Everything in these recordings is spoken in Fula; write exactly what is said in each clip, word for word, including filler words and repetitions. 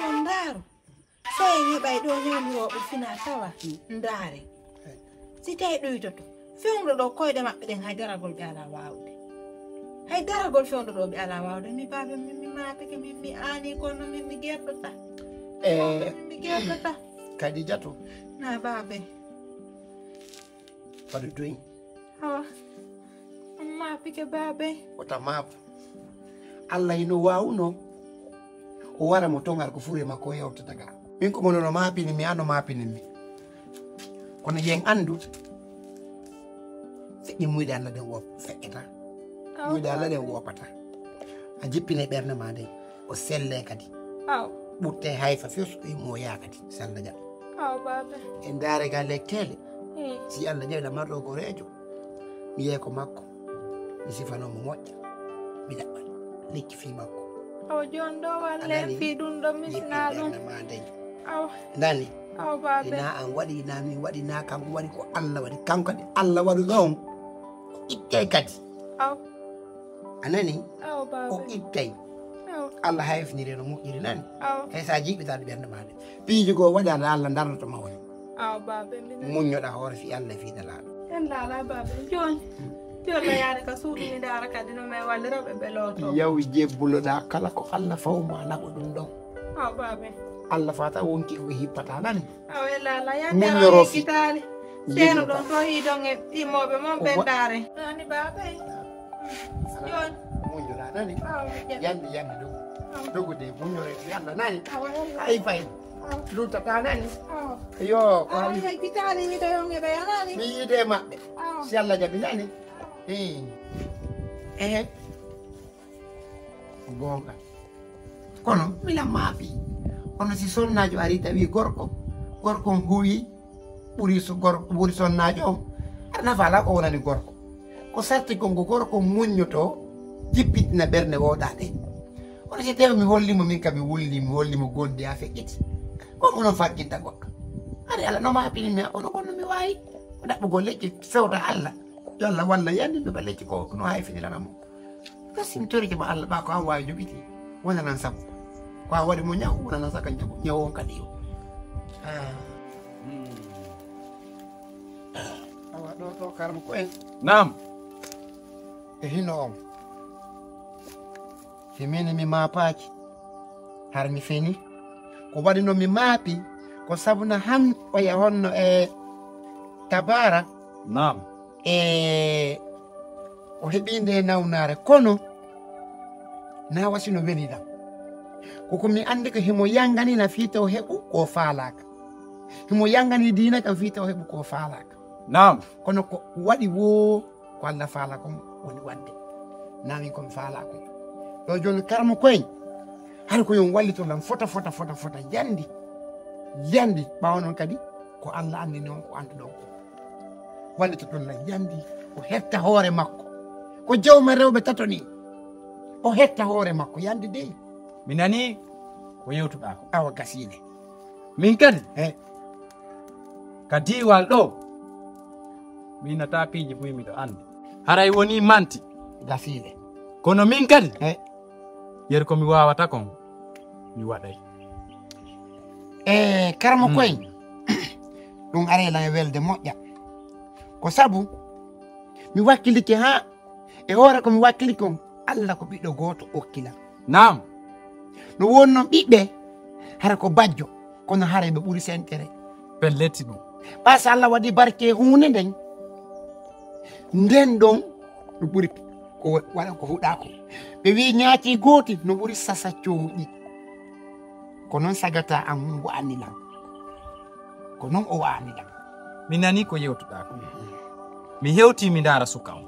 On ndaaru. So en heɓay ɗo ñawnirooɓe fina tawa ndaare. Si tawi ɗuytoto. Fewndo ɗo koyɗe maɓɓe ɗen hay daragol ɓe alaa waawde. Hay daragol fewndo ɗo ɓe alaa waawde. Mi baaba min mi maapike min mi aani kono min mi gertota. E Min mi gertota. Kadijatu, Na baabe. waɗu duñ. Awa. On maapike baabe. Wota maapo. Allah hino waawuno o wara mo tongal ko fure makko o yewtata ga. Min ko mono no maapini mi ano maapini mi. Kono yen anndu feƴƴi muyɗe Allah ɗen wop feƴƴata. Muyɗe Allah ɗen wopata. A jippine ɓernde ma nden o selle kadi. Aw. Ɓutte hayfa few so ɗoyi mo yaa kadi salla jaɓa. Aw baabe. En ndaare ga lekkele. Eh. Si Allah jaɓi lamarɗo goreejo mi yeeko makko. Mi sifano mo moƴƴa. Mi ɗaɓɓa lekki fii makko. Aw jon ɗo walle Alani. Fii ɗum ɗo misina ɗum. Ma nden. Aw. Nani? Aw baabe. Ina an waɗi ina min waɗi na kanko waɗi ko Allah waɗi kanko kadi Allah waɗu ɗon. Ko ittay kadi. Aw. A nani? Aw Ko baabe. Ittay. Aw. Allah hayfinire no moƴƴiri nani? Aw. Hay sa jiɓitaɗo ɓernde ma nde piiji goo waɗi aɗa Allah darnoto ma woni. Aw baabe. Min. Muññoɗa hoore fii Allah fii nelaaɗo. En laala baabe. Jon. Jolla yaade ka suudu mi ndaara kadi no may walliraɓe ɓe looto. Yaw jebbuloɗa kala ko Allah fawma naɓo ɗum ɗon. Aw baabe. Allah fata wonki ko hippata nani? Aw e laala Muññoro yaddara fi- gitaali. Seeno ɗon to hiidon e ɗimmoɓe mon ɓe ndaare. Nani baabe. Jon. Muññoɗa nani? Aw mi ƴetta. Yandi yandi dogu. Dogude muññore fi Allah nani? Aw e laala. Ay fay. Lutata nani? Aw. Yo ko Aw hawi. e gitaali yiɗo yon e ɓe nani? Mi yiide maɓɓe. Aw. Si Allah jaɓi nani? Ehe. Goonga. Kono mila maapi. Kono si sonnaajo ari tawi gorko, gorko on huwi ɓuri so gorko ɓuri sonnaajo on. Aɗa nafa alaa ko wonani gorko. Ko sarti kon ko gorko muññoto jippitina ɓernde woɗaɗe. Kono si tawi mi holli mo min kam mi wulli mi holli mo gondi ha feƴƴiti. Ko onon fagginta goɗɗo. Ari ala no maapini mi kono kono mi wawi. Ko ɗaɓɓugol leƴƴi fewta Allah. Yo Allah walla yandi mi ba leƴƴi ko no hay finirana mo. Kasi mi torike ma Allah ba ko an wawi jogiti. Wonanan sabu. Ko a waɗi mo ñaw wonanan saka ñaw ñaw on kadi yo. Ah. Awa ɗo to karam ko en. Naam. E hino on. Si mini mi maapaaki. Har mi feni. Ko waɗi no mi maapi. Ko sabu na han oya honno e tabara. Naam. E o heɓi nde nawnaare kono na wasino weli ɗam. Koko mi anndi ko himo yanganina fii taw heɓu ko faalaaka. Himo yangani diina kam fii taw heɓu ko faalaaka. Naam. Kono ko waɗi woo ko Allah faala kon woni waɗde. Namin komi faala kon. Ɗo jooni karmo koyen. Hara ko yon wallito lan fota fota fota fota yandi. Yandi ɓawa noon kadi ko Allah anndi noon ko anduɗon ko. Wallito ɗon lan yandi o hetta hoore makko. Ko jawma rewɓe tato ni. O hetta hoore makko yandi dey. Mi nani ko yewtuɗaa ko. Awa gasiile. Min kadi He ka diiwal ɗo mi nata piiji buy miɗo anndi. Haray woni manti. Gasiile. Kono min kadi He yer ko mi waawata kon mi waɗay. E karmo koyen. Ɗum aray lan e welde moƴƴa. Ko sabu mi wakkilike ha e hoore ko mi wakkili kon Allah ko ɓiɗɗo gooto okkilan. Naam. No woni noon ɓiɓɓe hara ko bajjo kono hara ɓe ɓuri sentere. Pelletti ɗum. Ɓa so Allah waɗi barke huunde nden nden ɗon no ɓuri ko waɗa ko huɗa ko ɓe wi ñaati gooti no ɓuri sasa cowɗi. Ko noon sagata an wa'ani lan. Ko noon o wa'ani lan. Mi nani ko yewtuɗaa ko. Mi hewti mi ndaara suka on.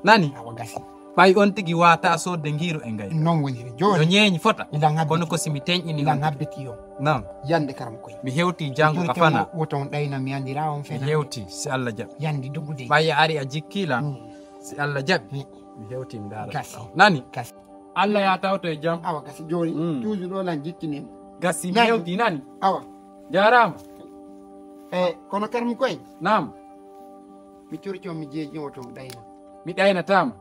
Nani? Awa gasi. Ɓay on tigi waata sodde ngiiru e ngay. Noon woniri No jooni. ñeeñi fota. Ilan habbi. Kono ko si mi tenƴini Ilan on. habbiti yo. Naam. Yande karam koy. Mi hewti janngo ka fana. Woto on ɗayna mi andira on Mi fena. Hewti si Allah jaɓi. Yandi dogude. Ɓay a ari a jikkila. Mm. Si Allah jaɓi. Mm. Mi hewti mi ndaara. Gasi. Nani? Gasi. Allah ya tawto e jam. Awa gasi jooni. Mm. Toujours ɗo lan jikkini. Gasi mi Nani? Hewti nani? Awa. Jaaraama. E kono karam koy. Naam. Mi torki on mi jeeji on to ɗayna. Mi ɗaynataama.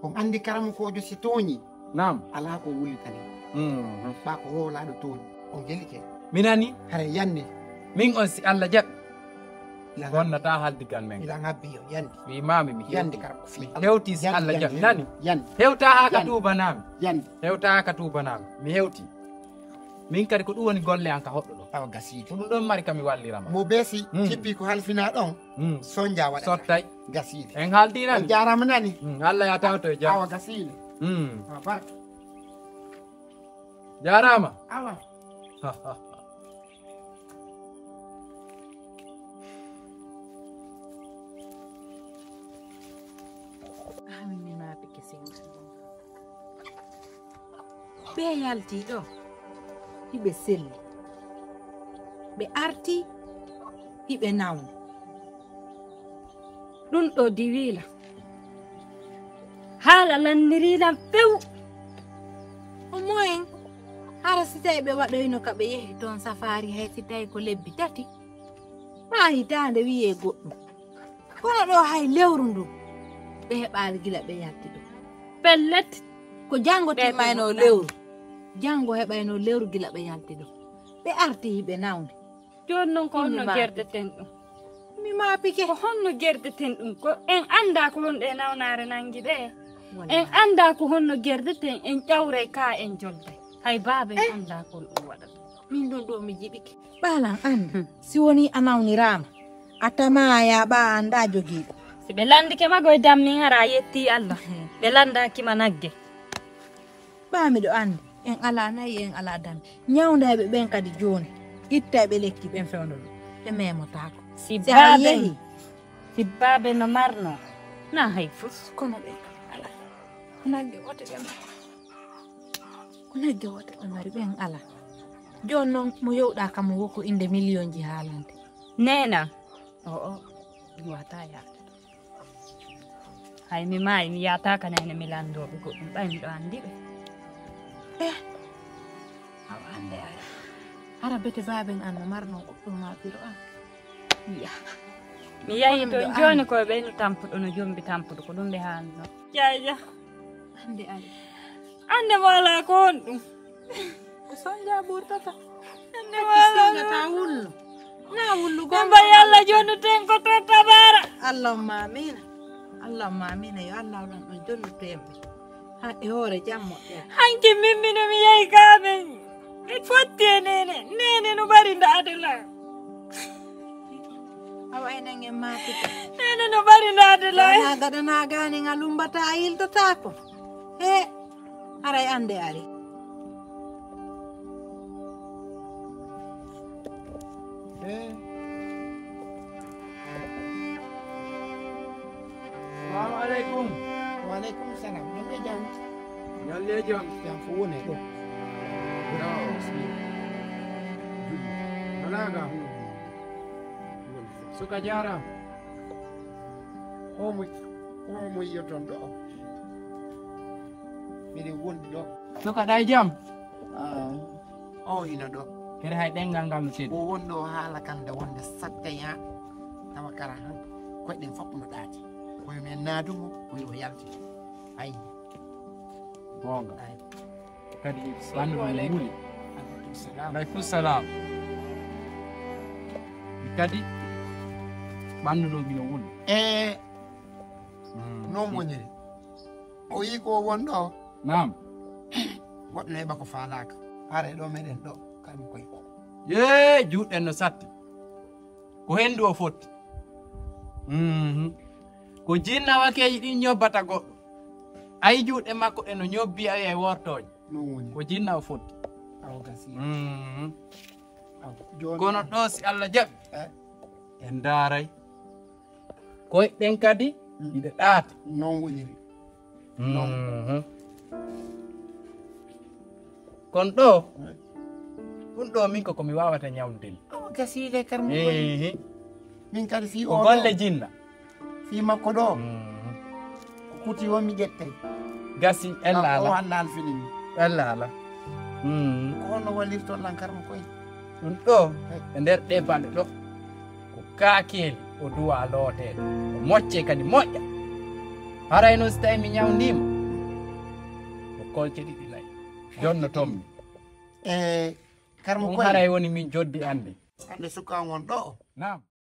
On andi karam kojo si tooñi. Naam. Alaa ko wullitani. Mhm. Ɓa ko wowlaaɗo toon. On gelike. Mi nani. Hare yande. Min on si Allah jaɓi. Ila ngabbi. Bonnata haldigal men. Ila ngabbi yo yande. Wi maami mi yande hewti. Kara ko fi. Mi hewti si Allah jaɓi. Nani. Yande. Hewta haa ka tuubanami. Yande. Hewta haa ka tuubanami. Mi hewti. Min kadi ko ɗum woni golle an ka hoɗɗo ɗo. Awa gasiide. Ko ɗum ɗon mari ka mi wallirama. Mo beesi. Mm. Cippi ko halfina ɗon. Mm. Sonja waɗa. Sottay. Gasiide. En haaldi nani? On jaarama nani? Mm. Allah ya tawto e jam. Awa gasiide. Mm. Awa barka. Jaarama. Awa. Amin mi maaɓe kese. Ɓe yalti ɗo, hiɓe selli. Ɓe arti, hiɓe nawni. Ɗum ɗo diwiila. Haala lanniriilam few. Omo'en, hara si tawi ɓe waɗoyno ka ɓe yehi toon safaari, hay si tawi ko lebbi tati, maa hitaande wiyee goɗɗum. Kono ɗo hay lewru ndu, ɓe heɓaali gila ɓe yalti ɗo. Pellet. Ko janngo timmayno lewru. Janngo heɓayno lewru gila ɓe yalti ɗo. Ɓe arti hiɓe nawni. Jooni noon ko honno gerdeten ɗum? Mi maapike. Ko honno gerdeten ɗum? Ko en anndaa ko honɗo e nawnaare nanngi ɓe. En anndaa ko honno gerdeten, en ƴawray ka en jolday. Hay baaba en anndaa ko ɗum waɗata. Min ɗum ɗo mi jiɗike. Ɓaalan an, si woni a nawniraama, a tamaa ya ɓa a anndaa jogiiɗo. Si ɓe lanndike magoy dammin hara a yettii Allah. Ɓe lanndaaki ma nagge. Ɓaa miɗo anndi, en alaa nayi, en alaa dame. Ñawndayɓe ɓen kadi jooni, ittayɓe lekki ɓen fewndo ɗum. Ɓe meemotaako. Si baaben, si baaben no marno, na hay fus. Kono ɓe alaa. Ko nagge wote ɓe mari. Ko nagge wote ɓe mari, ɓen alaa. Jooni noon mo yowɗaa kam mo woko innde miliyonji haalande. Neena. O o, ɗum wata yaade. Hay mi maayi, mi yaataaka neene mi lanndooɓe goɗɗum, ɓay miɗo anndi ɓe. Eh, awa annde ay. Hara bete baaben an no marno goɗɗum ma biro an. Iya. Mi yahi toon jooni ko ɓeyno tampuɗo, no jombi tampuɗo, ko ɗum ɓe haalno. Jaaja. Annde ay. Annde mo alaa ko honɗum? Ko sonja ɓurtata. Ande wala. Singata wullu. Na wullu. Ɓe mbayi Allah jonnude en ko to tabara. Allahumma amina. Allahumma amina. Yo Allah oɗon ɗon jonnude en ɓe. Ha e hoore jam moƴƴere. Hanki min mino mi yehi ka men. Mi fotti e nene. Nene no bari ndaade la. Awa enen en maatike. Nene no bari ndaade la. Wona gaɗana gaani nga lumbata a yiltotaako. He. Haray annde ari. Eh. Salamu aleykum. Wa aleykum salam. Ɗum e jam. Ñalle jam. Jam fof woni ɗo. Yo. Wala ga. Suka jaaraama. Omo, omo yiyoton ɗo. Miɗen wondi ɗo. Suka ɗa e jam? Ah, o ina ɗo. Kadi hay ɗenngal ngal no selli. O wonɗo haala kan nde wonde satte ya. Tawa kara han. Koyɗen fof no ɗaati. Koye men naadu mo, koye o yalti. Ay. Goonga. Ay. Kadi ɓanndu ɗo ina wuli. Aleykum salam. Kadi ɓanndu ɗo ina wuli. E noon woniri. O yii ko won ɗo. Naam. Goɗɗo heɓa ko faalaaka. Hare ɗo meɗen ɗo, kam koy. Yee, juuɗɗen no satti. Ko henndu o fotti. Mhm. Ko jinna wakeeji ɗin ñobbata goɗɗo. Ayi juuɗe makko ɗe no ñobbi, ayi e wortooje. Ɗum woni. Ko jinna o fotti. Awa gasi. Mhm. Awa, jooni. Kono ɗo si Allah jaɓi. Eh. En ndaaray. Koyɗen kadi, mm, iɗe ɗaati. Noon woniri. Mhm. Kono ɗo, ɗum ɗo min ko, ko mi waawata ñawnude mi. O gasiide kar mo woni. Ehe. Min kadi fii ko o golle ɗo. Jinna. Fii makko ɗo. Mhm. Ko kuti o mi ƴettay. Gasi, ella ala. O ella alfini mi. Ella ala. Mhm. Ko honno wallirton lan kar mo koy? Ɗum ɗo, e nder ɗe balɗe ɗo, ko kaakeeli o duwa looteede, o mocce kadi moƴƴa. Haray noon si tawi mi ñawndiima, ko kolce ɗiɗi layi. Jonno tommi. E karmo Ɗum koy. Haray woni min joddi annde. Ande suka won ɗo. Naam.